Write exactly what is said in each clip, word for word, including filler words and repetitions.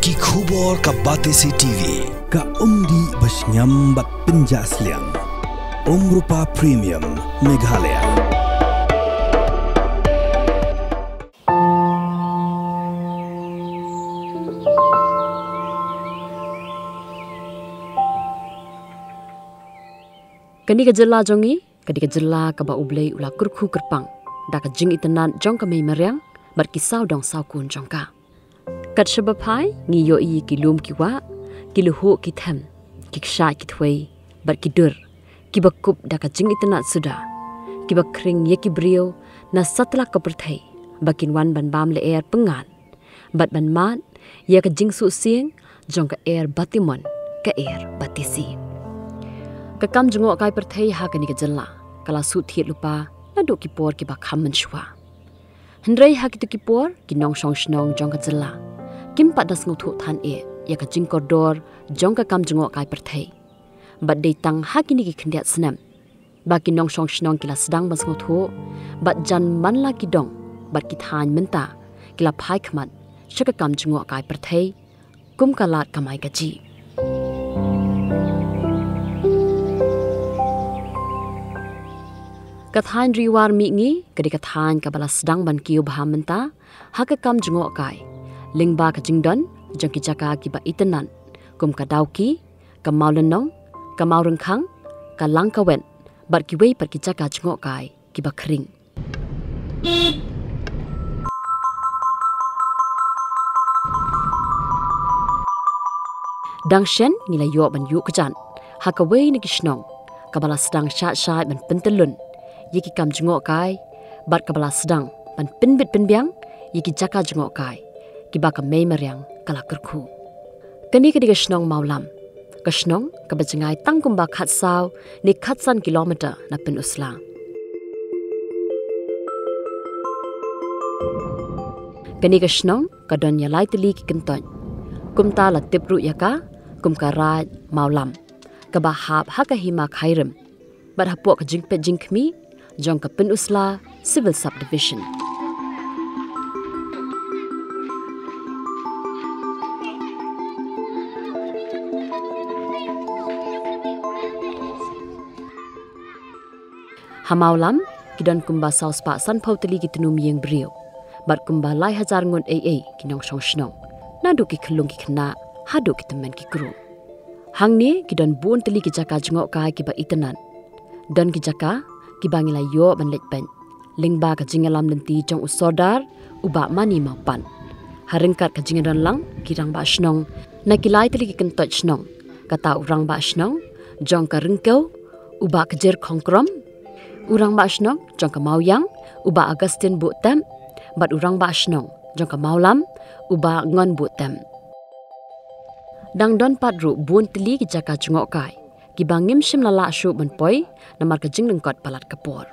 Ki khubor ka Batesi T V. Ka umdih ba shngiam bad pynjah sliang. Umrupa Premium Meghalaya. Kane ka jylla jong ngi, kane ka jylla kaba U Blei u la kyrkhu kyrpang da ka jingitynnad jong ka mei mariang bad ki sawdong sawkun jong ka. Kat shaba phai ngi ïohi ki lum ki wah, ki luhuh ki them, ki kshaid ki thwei bad ki dur, kiba kup da ka jingitynnad suda, kiba khring ïa ki briew na satlak ka pyrthei ba kin wan ban bam lyer pyngngad bad ban mad ïa ka jingsuhsieng jong ka er batimon, ka er Batesi. Ka kam jngohkai pyrthei ha kane ka jylla ka la suhthied lypa naduh ki por kiba kham mynshuwa. Hynrei ha kito ki por ki nongshong shnong jong ka jylla kim pat da sngewthuh than eh ïa ka jingkordor jong ka kam jngohkai pyrthei. Bad dei tang ha kine ki khyndiat snem ba ki nongshong shnong ki la sdang ban sngewthuh, bad jan man la ki dong bad ki thaiñ mynta ki la phai khmat sha ka kam jngohkai pyrthei kum ka lad kamai kajih. Ka thaiñ Ri War Mihngi ka dei ka thaiñ kaba la sdang ban kiew bha mynta ha ka kam jngohkai, lyngba ka jingdon jong ki jaka kiba itynnad kum ka Dawki, ka Mawlynnong, ka Mawryngkhang, ka Langkawet bad kiwei pat ki jaka jngohkai kiba khring. Dang shen ngi la ïoh ban ïuh kjat ha kawei na ki shnong kaba la sdang shah shai ban pyntyllun ïa ki kam jngohkai bad kaba la sdang ban pynbit pynbiang ïa ki jaka jngohkai kiba ka mei mariang ka la kyrkhu. Kane ka dei ka shnong Mawlam, ka shnong kaba jngai tang kumba khatsaw ne khatsan kilometer na Pynursla. Kane ka shnong ka don ïa lai tylli ki kyntoit. Kumta la tip ruh ïa ka kum ka Raid Mawlam, kaba hap ha ka hima Khyrim bad hapoh ka jingpeit jingkhmih jong ka Pynursla Civil Subdivision. Ha Mawlam ki don kumba saw spah sanphew tylli ki tnum ïing briew bad kumba lai hajar ngut ei ei ki nongshong shnong, naduh ki khyllung ki khynnah haduh ki tymmen ki kru. Hangne ki don bun tylli ki jaka jngohkai kiba itynnad. Don ki jaka kiba ngi la ïoh ban leit peit lyngba ka jingïalam lynti jong u Sordar u Bah Mani Mawpat. Ha ryngkat ka jingdon lang ki rangbah shnong na ki lai tylli ki kyntoit shnong, kata u rangbah shnong jong ka Ryngkew u Bah Kjir Khongkrom, u rangbah shnong jong ka Mawiang u Bah Augustine Buhtep bad u rangbah shnong jong ka Mawlam u Bah Ngon Buhtep. Dang don pat ruh bun tylli ki jaka jngohkai kiba ngim shym la lah shuh ban poi namar ka jinglyngkot palat ka por.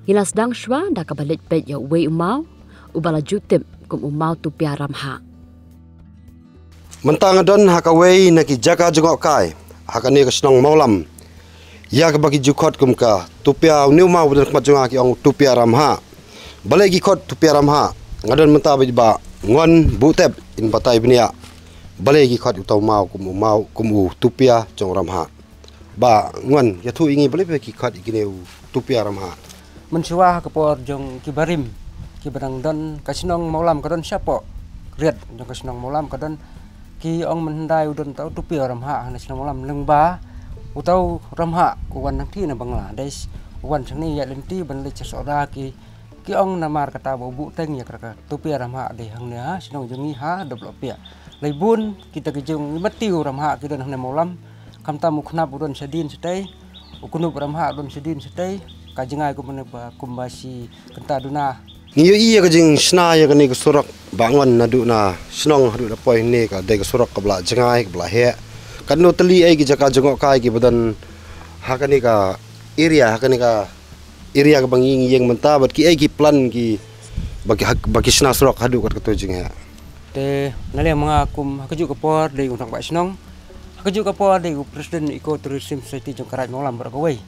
Ngi la sdang shuwa da kaba leit peit ïa uwei u maw uba la ju tip kum u Maw Tupia Ramhah. Mynta nga don ha kawei na ki jaka jngohkai ha kane ka shnong Mawlam, ïa kaba ki ju khot kum ka Tupia, une u maw ba don khmat jong nga ki ong Tupia Ramhah. Balei ki khot Tupia Ramhah? Nga don mynta bad i Bah Ngon Buhtep, in batai bniah balei ki khot uta u maw kum u maw, kum u Tupia jong Ramhah. Bah Ngon, ïathuh ïa ngi balei ba ki khot ïa kine u Tupia Ramhah. Mynshuwa ha ka por jong ki barim kiba dang don, ka shnong Mawlam ka don shapoh riat jong ka shnong Mawlam, ka don ki ong mynhyndai u don uta u Tupia Ramhah ha shnong Mawlam, lyngba uta u Ramhah u wan nangthie na Bangladesh, u wan shangne ïaid lynti ban leit sha Sohra, ki ki ong namar kata ba u buh teng ïa ka Tupia Ramhah dei hangne ha shnong jong ngi ha Daplopiah. Lei bun kita ki jong i mati u Ramhah ki don hangne Mawlam. Khamtam u Khnap u don shadien shatei, u Knup Ramhah u don shadien shatei. Ka jngai kumne ba kumba shi kynta duna. Ngi ïohi ïa ka jingshna ïa kane ka surok Bah Ngon, naduh na shnong haduh da poi hangne ka dei ka surok kaba la jngai, kaba la heh. Katno tylli ei ki jaka jngohkai kiba don ha kane ka area, ha kane ka area kaba ngi ïeng mynta, bad ki ei ki plan ki ba ki, ba ki shna surok haduh kat kato jingheh? Te na liang ma nga kum ha kajuh ka por dei u nongbah shnong, ha kajuh ka por dei u president Eco Tourism Society jong ka Raid Mawlam baroh kawei.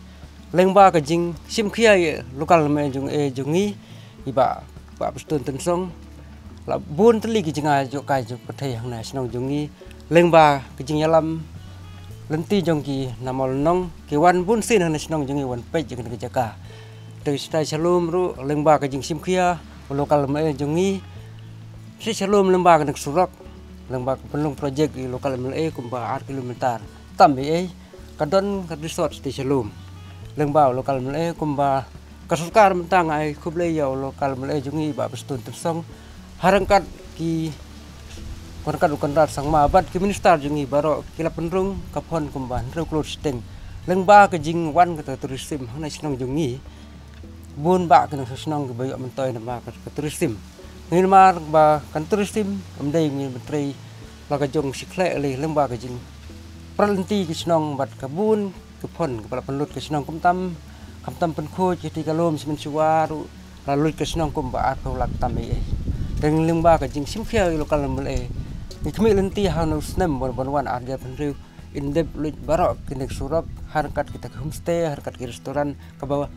Lyngba ka jingshim khia ïa local M L A jong e jong ngi, i bah, bah Prestone Tynsong, la bun tylli ki jingïaid jong ka jong ka pyrthei hangne shnong jong ngi. Lyngba ka jingïalam lynti jong ki na Mawlynnong, ki wan bun sien hangne shnong jong ngi wan peit jong ka jaka. Te stai shalom ruh lyngba ka jingshim khia u local M L A jong ngi. Stai shalom lyngba ka nek surok, lyngba ka pynlong project i local M L A kumba ar kilometer. Tam ei ei ka don ka resort stai shalom. Lyngba u local M L A kumba ka sorkar mynta nga ai khublei ïa u local M L A jong ngi bah Prestone Tynsong. Ha ryngkat ki, ryngkat u Conrad Sangma bad ki minister jong ngi baroh ki la pynrung ka fund kumba hynriew klur shiteng. Lyngba ka jingwan kata ka tourism hangne shnong jong ngi. Bun bah ki nongshong shnong kiba ïoh myntoi namar kata ka tourism. Ngi namar ba kan tourism ym dei ngi ban trei la ka jong shi khleh lei lyngba ka jing pyrlynti ki shnong bad ka bun ki fund kiba la pynlut ka shnong khamtam, khamtam pynkhuid kiti ka lum smen shuwa ruh la lut ka shnong kumba arphew lak tam ei ei. Te lyngba ka jingshim khia i local M L A, ngi khmih lynti ha u snem ban, ban wan ar hajar hynriew, yn dep lut baroh ki nek surok, ha ryngkat kita ki homestay, ha ryngkat ki restaurant, kaba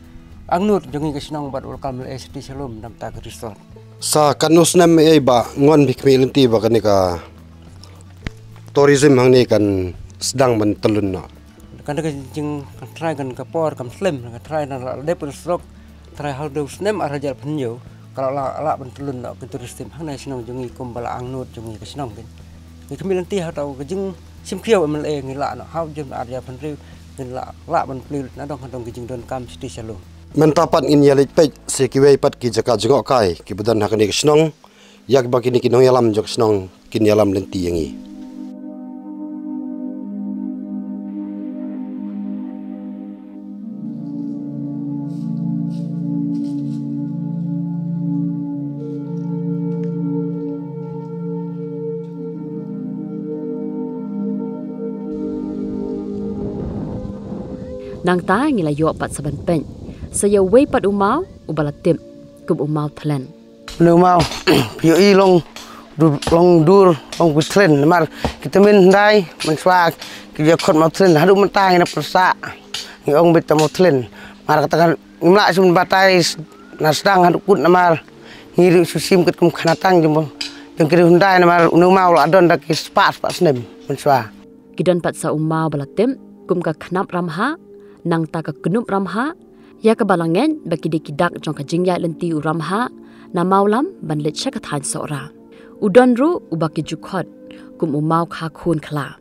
angnud jong ngi ka shnong bad u local M L A stai shalom namar ka resort. Sa katno snem ei ei bah ngan phi khmih lynti ba kane ka tourism hangne kan sdang ban tyllun noh? Kane ka jing, kan trai kan ka por kam slem, kan trai na la dep surok, trai ha u snem ar hajar hynñiew, ka la, la, la ban tyllun noh ka tourism hangne shnong jong ngi kumba la angnud jong ngi ka shnong kin. Ngi khmih lynti ha kata ka jingshim khia u M L A ngi lah noh ha u jem ar hajar hynriew, ngi lah, lah ban plie nadong hadong ka jingdonkam stai shalom. Mynta pat ngin ïa leit peit sha kiwei pat ki jaka jngohkai kiba don ha kane ka shnong, ïa kiba kine ki nongïalam jong ka shnong kin ïalam lynti ïa ngi. Nangta ngi la ïoh pat sa ban peit sa ïa uwei pat u maw uba la tip kum u Maw Thlen. Une u maw, phi ïohi long du-, long dur, long phi thlen, namar ki tymmen hyndai mynshuwa ki ïa khot Maw Thlen, haduh mynta ngi na pyrshah ngi ong beit ta Maw Thlen. Namar kata ka ngim lah shu batai na sdang haduh kut namar ngi ruh shu shim katkum khana tang jong, jong ki riew hyndai namar une u maw la don da ki spah spah snem mynshuwa. Ki don pat sa u maw ba la tip kum ka Khnap Ramhah, nangta ka Knup Ramhah, ïa kaba la ngeit ba ki dei ki dak jong ka jingïaid lynti u Ramhah na Mawlam ban leit sha ka thaiñ Sohra. U don ruh uba ki ju khot kum u Maw Kha Khun Khla.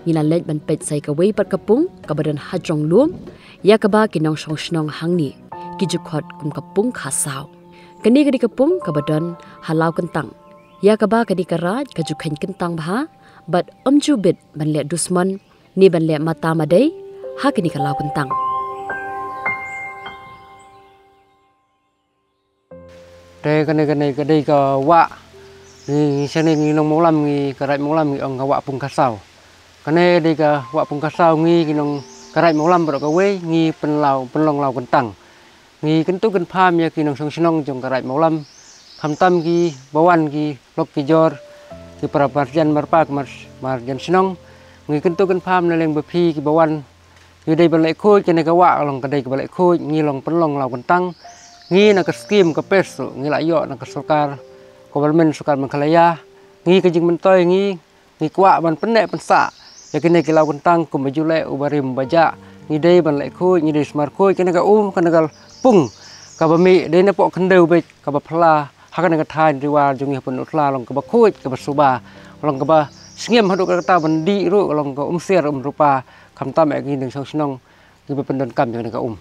Ngi la leit ban peit sa ïa kawei pat ka pung kaba don ha jrong lum, ïa kaba ki nongshong shnong hangne ki ju khot kum ka pung Khasaw. Kane ka dei ka pung kaba don ha Lawkyntang, ïa kaba kane ka raid ka ju kheiñ kyntang bha bad ym ju bit ban leh dusmon ne ban leh mata madei ha kane ka Lawkyntang. Te kane, kane ka dei ka wah, ngi, ngi shane ngi nong Mawlam, ngi ka raid Mawlam ngi ong ka wah Pung Khasaw. Kane dei ka wah Pung Khasaw, ngi ki nong ka raid Mawlam baroh kawei ngi pynlaw, pynlong Lawkyntang. Ngi kyntu kynpham ïa ki nongshong shnong jong ka raid Mawlam, khamtam kiba wan ki lok ki jor, ki para marjan marpa, ki mar, marjan shnong. Ngi kyntu kynpham na liang ba phi kiba wan ngi dei ban leh khuid, kane ka wah long ka dei kaba leh khuid, ngi long pynlong Lawkyntang. Ngi na ka skim ka PACE ruh ngi la ïoh na ka sorkar, government sorkar Meghalaya. Ngi ka jingmyntoi ngi, ngi kwah ban pynneh pynsah ïa kine ki Lawkyntang kumba ju leh u barim bajah. Ngi dei ban leh khuid, ngi dei sumar khuid, kane ka um, kane ka pung Kaba mih dei na poh khyndew beit kaba phylla ha kane ka thaiñ Ri War jong ngi ha Pynursla, long kaba khuid, kaba suba, long kaba sngem haduh katta ban dih ruh, long ka umsier umrupa, khamtam eh ki nongshong shnong kiba pyndonkam ïa kane ka um.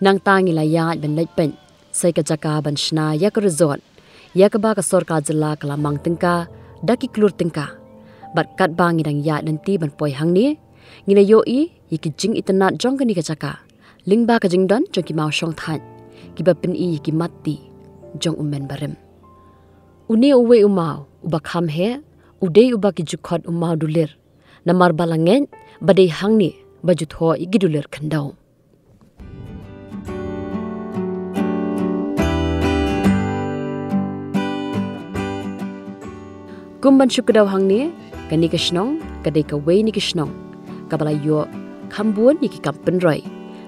Nangta ngi la ïaid ban leit peit sa ïa ka jaka ban shna ïa ka resort, ïa kaba ka sorkar jylla ka la mang tyngka da ki klur tyngka. Bad katba ngi dang ïaid lynti ban poi hangne, ngi la ïohi ïa ki jingitynnad jong kane ka jaka lyngba ka jingdon jong ki maw shongthait kiba pyni ïa ki matti jong u men barim. Une uwei u maw uba kham heh u dei uba ki ju khot u maw dulir, namar ba la ngeit ba dei hangne ba ju thoh ïa ki dulir khyndew. Kum ban shu kdew hangne, kane ka shnong ka dei kawei na ki shnong kaba la ïoh kham bun ïa ki kam pynroi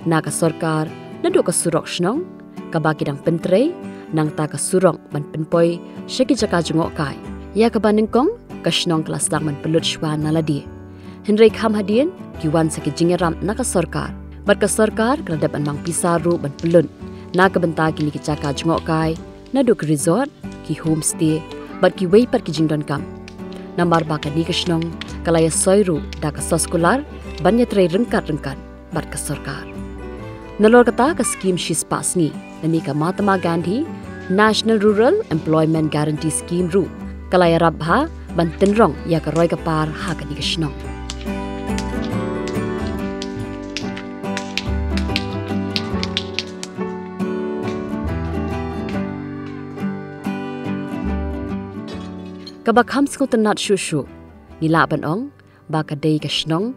na ka sorkar, naduh ka surok shnong kaba ki dang pyntrei, nangta ka surok ban pynpoi sha ki jaka jngohkai, ïa kaba nyngkong ka shnong ka la sdang ban pynlut shuwa na lade. Hynrei kham hadien ki wan sa ki jingïarap na ka sorkar, bad ka sorkar ka la dep ban mang pisa ruh ban pynlut na ka bynta kine ki jaka jngohkai, naduh ki resort, ki homestay, bad kiwei pat ki jingdonkam. Namar ba kane ka shnong ka la ïasoi ruh da ka soskular ban ïatrei ryngkat ryngkat bad ka sorkar. Nalor kata ka skim shispah sngi, lane ka Mahatma Gandhi National Rural Employment Guarantee Scheme ruh ka la ïarap bha ban tynrong ïa ka roi ka par ha kane ka shnong. Kaba kham sngewtynnat shuh shuh, ngi lah ban ong ba ka dei ka shnong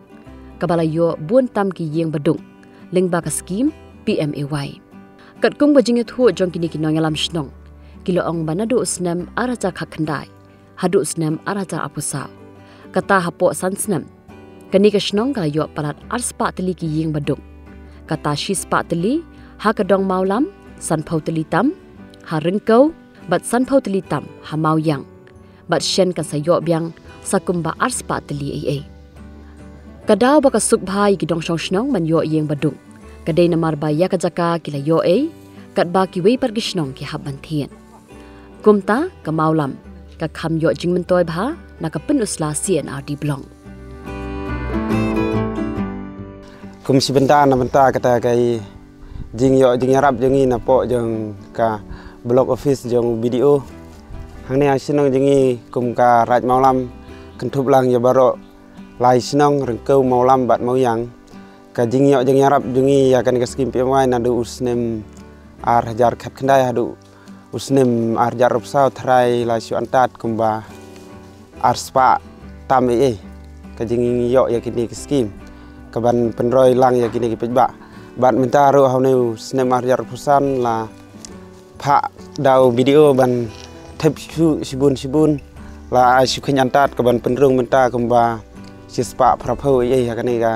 kaba la ïoh bun tam ki ïing baduk lyngba ka skim P M A Y. Katkum ka jingïathuh jong kine ki nongïalam shnong, ki la ong ba naduh u snem ar hajar khatkhyndai haduh u snem ar hajar arphew saw, kata hapoh san snem, kane ka shnong ka la ïoh palat arspah tylli ki ïing baduk. Kata shispah tylli ha ka dong Mawlam, sanphew tylli tam ha Ryngkew, bad sanphew tylli tam ha Mawiang. Bad shen kan sa ïoh biang sa kumba arspah tylli ei ei. Ka daw ba ka suk bha ïa ki nongshong shnong ban ïoh ïing baduk ka dei namar ba ïa ka jaka ki la ïoh ei, katba kiwei pat ki shnong ki hap ban thied. Kumta ka Mawlam ka kham ïoh jingmyntoi bha na ka Pynursla C and R D Block. Kum shi bynta na bynta kata ka jingïoh jingïarap jong ngi napoh jong ka block office jong B D O. Hangne ha shnong jong ngi kum ka Raid Mawlam, kynthup lang ïa baroh lai shnong Ryngkew, Mawlam bad Mawiang. Ka jingïoh jingïarap jong ngi ïa kane ka skim P M A Y naduh u snem ar hajar khatkhyndai haduh u snem ar hajar arphew saw, tharai la shu antad kumba arspah tam ei ei ka jingïoh ïa kine ki skim kaban pynroi lang ïa kine ki paidbah. Bad mynta ruh ha une u snem ar hajar arphew san la phah da u B D O ban thep shu shibun shibun, la ai shu kheiñ antad kaban pynrung mynta kumba shispah phraphew ei ei ha kane ka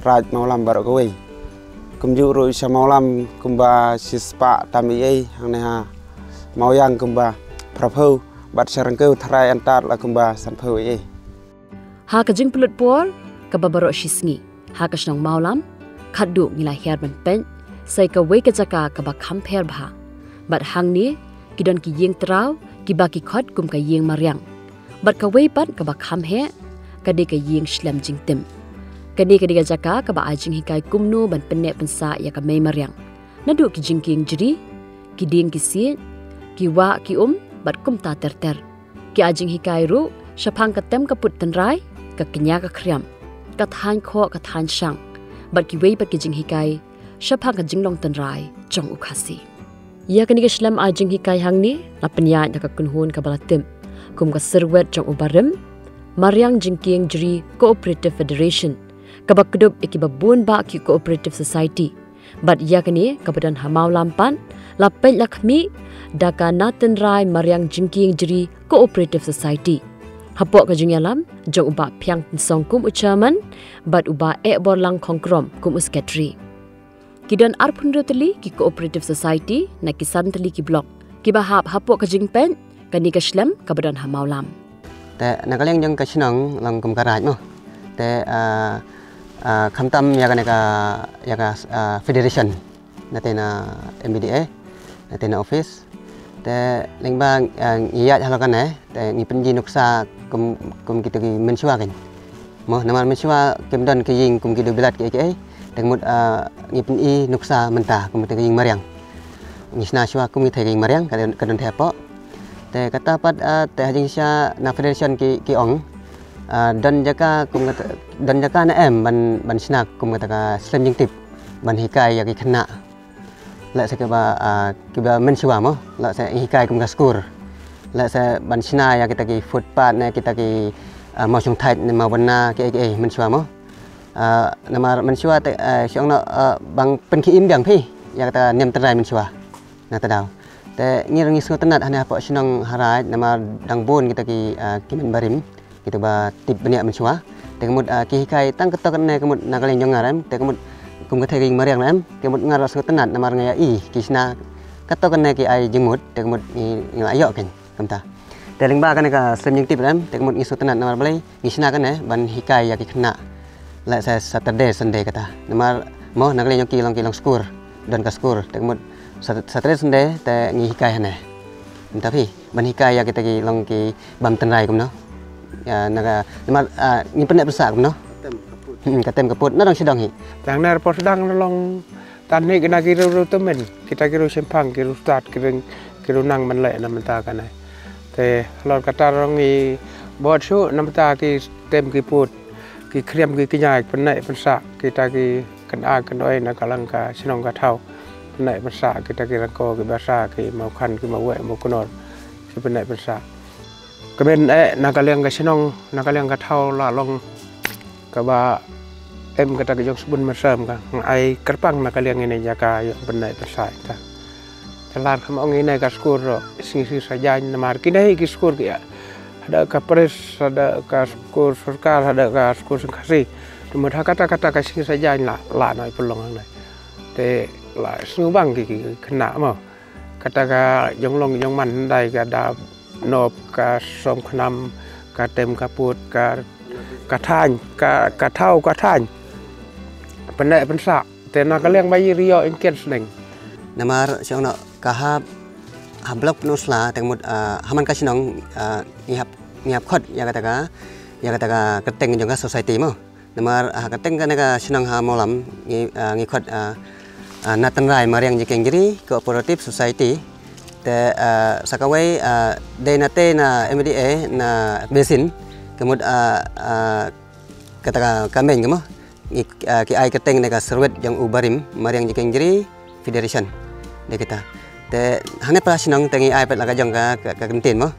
Raid Mawlam baroh kawei. Kumjuh ruh sha Mawlam kumba shispah tam ei ei, hangne ha Mawiang kumba phraphew, bad sha Ryngkew tharai antad la kumba sanphew ei ei. Ha ka jingpynlut por kaba baroh shi sngi ha ka shnong Mawlam, khatduh ngi la hiar ban peit sa ïa kawei ka jaka kaba kham pher bha. Bad hangne ki don ki ïing traw kiba ki khot kum ka ïing mariang. Bad kawei pat kaba kham heh ka dei ka ïing shlem jingtim. Kane ka dei ka jaka kaba ai jinghikai kumno ban pynneh pynsah ïa ka mei mariang, naduh ki jingkieng jri, ki dieng ki siej, ki wah ki um, bad kumta ter ter. Ki ai jinghikai ruh shaphang ka tem ka put tynrai, ka kñia ka khriam, ka thaiñ khoh ka thaiñ shang, bad kiwei pat ki jinghikai shaphang ka jinglong tynrai jong u Khasi. Ïa kane ka shlem ai jinghikai hangne la pynïaid da ka kynhun kaba la tip kum ka Syrwet jong u Barim, Mariang Jingkieng Jri Cooperative Federation, kaba kdup ïa kiba bun bah ki cooperative society. Bad ïa kane kaba don ha Mawlam pat la peit la khmih da ka Na Tynrai Mariang Jingkieng Jri Cooperative Society, hapoh ka jingïalam jong u Bah Phiang Tynsong kum u chairman bad u Bah Ehborlang Khongkrom kum u secretary. Ki don arphew hynriew tylli ki cooperative society na ki san tylli ki block kiba hap hapoh ka jingpeit kane ka shlem kaba don ha Mawlam. Te na ka liang jong ka shnong long kum ka raid mo. Te, ah, ah, khamtam ïa kane ka, ïa ka, ah, federation. Na te na M B D A, na te na office. Te lyngba, ah, ngi ïaid halor kane, te ngi pynji nuksa kum, kum kito ki mynshuwa kein. Mo, namar mynshuwa kim don ki ïing kum ki dewbilat ki ei ki ei. Te ka mut, ah, ngi pyni nuksa mynta kum kito ki ïing mariang. Ngi shna shuwa kum kito ki ïing mariang, ka don, ka don te hapoh. Te kata pat, ah, te ha jingshisha na federation ki, ki ong, ah, don jaka kum kata, don jaka ne em ban, ban shna kum kata ka slem jingtip ban hikai ïa ki khynnah. Lehse kiba, ah, kiba mynshuwa mo, lehse hikai kum ka skur. Lehse ban shna ïa kita ki footpath ne kita ki, ah, mawshongthait ne mawbynna ki ei ki ei mynshuwa mo. Ah, namar mynshuwa te, ah, shu ong noh, ah, ban pynkhie im biang phi ïa kata niam tynrai mynshuwa. Na ta daw. Te ngi ruh ngi sngewtynnat hangne hapoh shnong Haraid namar dang bun kita ki, ah, ki mynbarim, kita ba tip bniah mynshuwa. Te ka mut, ah, ki hikai tang kato kane ka mut na ka liang jong nga em, te ka mut kum ka thei ka ïing mariang em, te ka mut nga ruh sngewtynnat namar nga ïa i ki shna kato kane ki ai jingmut, te ka mut ngi, ngi la ïoh kein. Kumta. Te lyngba kane ka slem jingtip em, te ka mut ngi sngewtynnat namar balei ngi shna kane ban hikai ïa ki khynnah. Lehse Saturday, Sunday kata. Namar mo na ka liang jong ki long ki long skur, don ka skur. Te ka mut Sat-, Saturday, Sunday te ngi hikai hangne. Kumta phi, ban hikai ïa kita ki long ki bym tynrai kumno. Ïa na ka, namar, ah, ngi pynneh pynsah kumno. Hmm, ka tem ka put na dang shu dang hi. Tang na por sdang long Tang ne kine ki riewriewtymmen, kita ki riewshemphang, ki riewstad, ki riewngeit, ki riewnang ban leh na bynta kane. Te halor kata ruh ngi bud shuh na bynta ki tem ki put, ki khriam ki kñia, pynneh pynsah, kita ki kynja kyndoi na ka liang ka shnong ka thaw. Pynneh pynsah, kita ki rangko, ki basa, ki mawkhan, ki maweh, mawknor. Ki pynneh pynsah. Kmen eh na ka liang ka shnong, na ka liang ka thaw la long kaba em kata ka jong sbun mynsiem ka. Nga ai kyrpang na ka liang ine jaka ïoh pynneh pynsah ta. Te lada kham ong ine ka skur ruh, sngi sngi sa jaiñ namar kine hi ki skur ki ïa. Haduh ka pres, haduh ka skur sorkar, haduh ka skur seng Khasi. Te mut ha kata kata ka sngi sa jaiñ la, la noh i pynlong hangne. Te la sngewbang ki, ki, ki khynnah mo. Kata ka jong long jong man hyndai ka da nop ka som khnam ka tem ka put ka, ka thaiñ ka, ka thaw ka thaiñ. Pynneh pynsah te na ka liang ba ïa ri ïoh ïngkien sneng. Namar shu ong noh ka hap ha block Pynursla te ka mut, ah, ha man ka shnong, ah, ngi hap, ngi hap khot ïa kata ka, ïa kata ka kyrteng jong ka society mo. Namar, ah, ha kyrteng kane ka shnong ha Mawlam ngi, ah, ngi khot, ah, ah, Natynrai Mariang Jingkieng Jri Cooperative Society. Te, ah, sa kawei, ah, dei na te na M D A na basin ka mut, ah, ah, kata ka, ka main ka mo. Ngi, ah, ki ai kyrteng ne ka Serwet jong u Barim Mariang Jingkieng Jri Federation. Dei kita. Te hangne pat ha shnong te ngi ai pat la ka jong ka, ka, ka kyntien mo.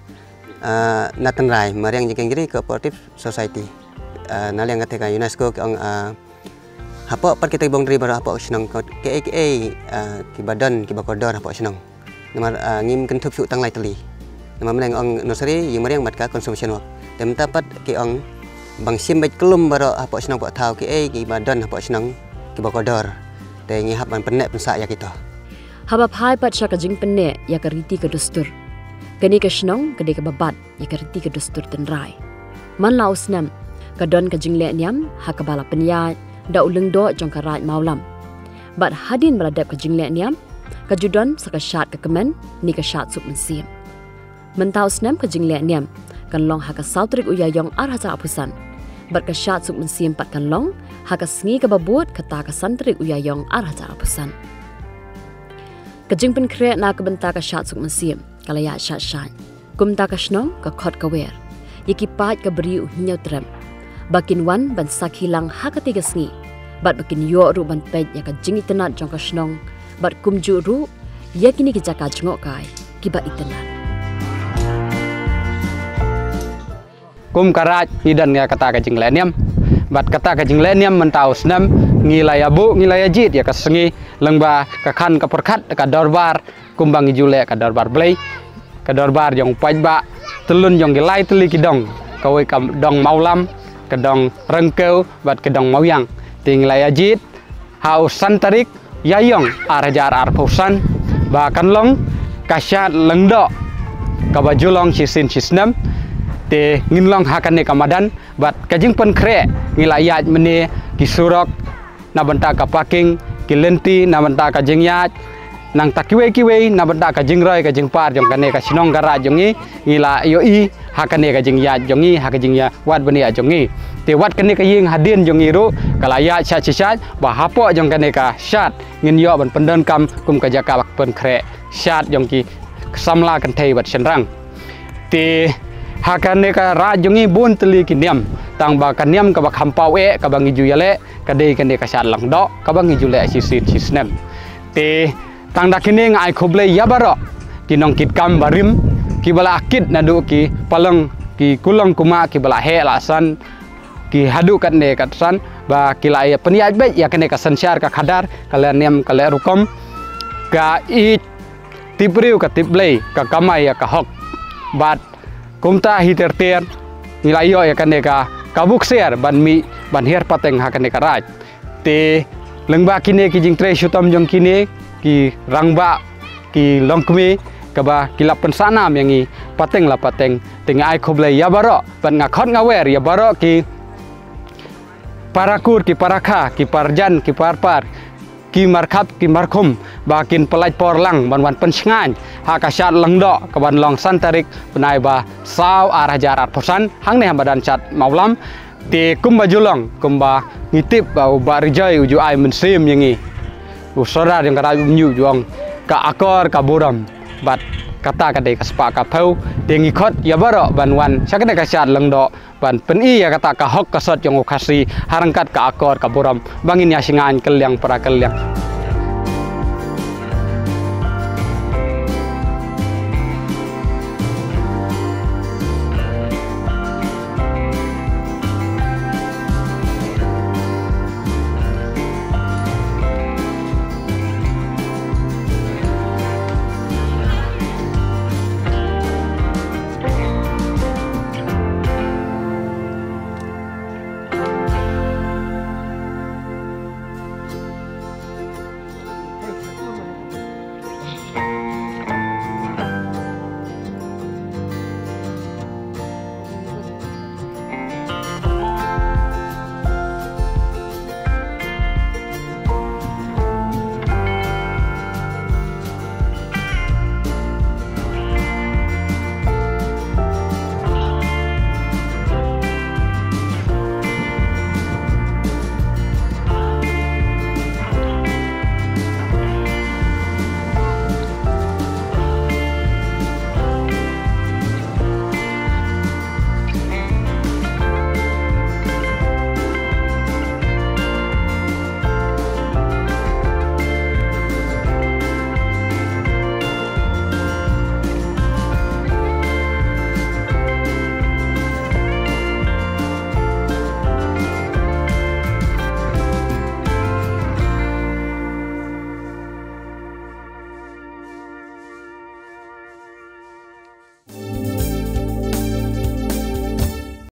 Ah, Natynrai Mariang Jingkieng Jri Cooperative Society. Ah, na liang kata ka UNESCO ki ong, ah, hapoh pat kita ki boundary baroh hapoh shnong ki ei ki ei, ah, kiba don kiba kordor hapoh shnong. Namar, ah, ngim kynthup shuh tang lai tylli. Namar mynne nga ong nursery, ïing mariang bad ka conservation work. Te mynta pat ki ong ban shim beit kyllum baroh hapoh shnong hapoh thaw ki ei kiba don hapoh shnong kiba kordor. Te ngi hap ban pynneh pynsah ïa kito. Haba phai pat sha ka jingpynneh ïa ka riti ka dustur. Kane ka shnong ka dei kaba bat ïa ka riti ka dustur tynrai. Man la u snem ka don ka jingleh niam ha kaba la pynïaid da u lyngdoh jong ka Raid Mawlam. Bad hadien ba la dep ka jingleh niam ka ju don sa ka shad ka kmen ne ka shad suk mynsiem. Mynta u snem ka jingleh niam kan long ha ka saw tarik u Ïaïong ar hajar arphew san. Bad ka shad suk mynsiem pat kan long ha ka sngi kaba bud kata ka san tarik u Ïaïong ar hajar arphew san. Ka jingpynkhreh na ka bynta ka shad suk mynsiem ka la ïaid shad shad. Kumta ka shnong ka khot ka wer ïa ki paid ka bri u Hynñiewtrep ba kin wan ban sakhi lang ha katei ka sngi bad ba kin ïoh ruh ban peit ïa ka jingitynnad jong ka shnong bad kumjuh ruh ïa kine ki jaka jngohkai kiba itynnad. Kum ka Raid ngi don ïa kata ka jingleh niam. Bad kata ka jingleh niam mynta u snem ngi la ïa buh ngi la ïa jied ïa ka sngi lyngba ka khan ka pyrkhat ka dorbar kumba ngi ju leh ka dorbar Blei, ka dorbar jong u paidbah, tyllun jong ki lai tylli ki dong, kawei ka dong Mawlam, ka dong Ryngkew bad ka dong Mawiang. Te ngi la ïa jied ha u san tarik Ïaïong ar hajar arphew san ba kan long ka shad lyngdoh kaba ju long shisien shisnem. Te ngin long ha kane ka madan bad ka jingpynkhreh ngi la ïaid mynne ki surok na bynta ka parking, ki lynti na bynta ka jingïaid, nangta kiwei kiwei na bynta ka jingroi ka jingpar jong kane ka shnong ka raid jong ngi, ngi la ïohi ha kane ka jingïaid jong ngi, ha ka jingïaid wat bniah jong ngi. Te wat kane ka ïing hadien jong ngi ruh ka la ïaid shait shait ba hapoh jong kane ka shad ngin ïoh ban pyndonkam kum ka jaka ba pynkhreh shad jong ki samla kynthei bad shynrang. Te ha kane ka raid jong ngi bun tylli ki niam, tang ba ka niam kaba kham paw eh kaba ngi ju ïaleh ka dei kane ka shad langdoh kaba ngi ju leh shisien shisnem. Te tang da kine nga ai khublei ïa baroh ki nongkitkam barim kiba la kit naduh ki palong ki kulong kuma kiba la heh la san, ki haduh katne katsan ba ki la ïa pynïaid beit ïa kane ka synshar ka khadar, ka leh niam ka leh rukom, ka ïeit tip briew ka tip Blei, ka kamai ïa ka hok. Bad kumta hi ter ter ngi la ïoh ïa kane ka, ka buksiar ban mih ban hiar pateng ha kane ka raid. Te lyngba kine ki jingtrei shitom jong kine ki rangbah ki longkmie kaba ki la pynsah nam ïa ngi pateng la pateng, te nga ai khublei ïa baroh bad nga khot nga wer ïa baroh ki para kur ki para kha, ki parjan ki parpar, ki markhap ki markhum ba kin pyllait por lang ban wan pynshngaiñ ha ka shad langdoh kaban long san tarik bnai ba saw ar hajar arphew san hangne ha madan Shad Mawlam. Te kumba ju long, kumba ngi tip ba u Bah Rijai u ju ai mynsiem ïa ngi, u Sordar jong ka Raid Umñiuh, ju ong ka akor ka burom bad kata ka dei ka spah ka phew. Te ngi khot ïa baroh ban wan sha kane ka shad langdoh ban pyni ïa kata ka hok ka sot jong u Khasi ha ryngkat ka akor ka burom ba ngin ïa shngaiñ kylliang para kylliang.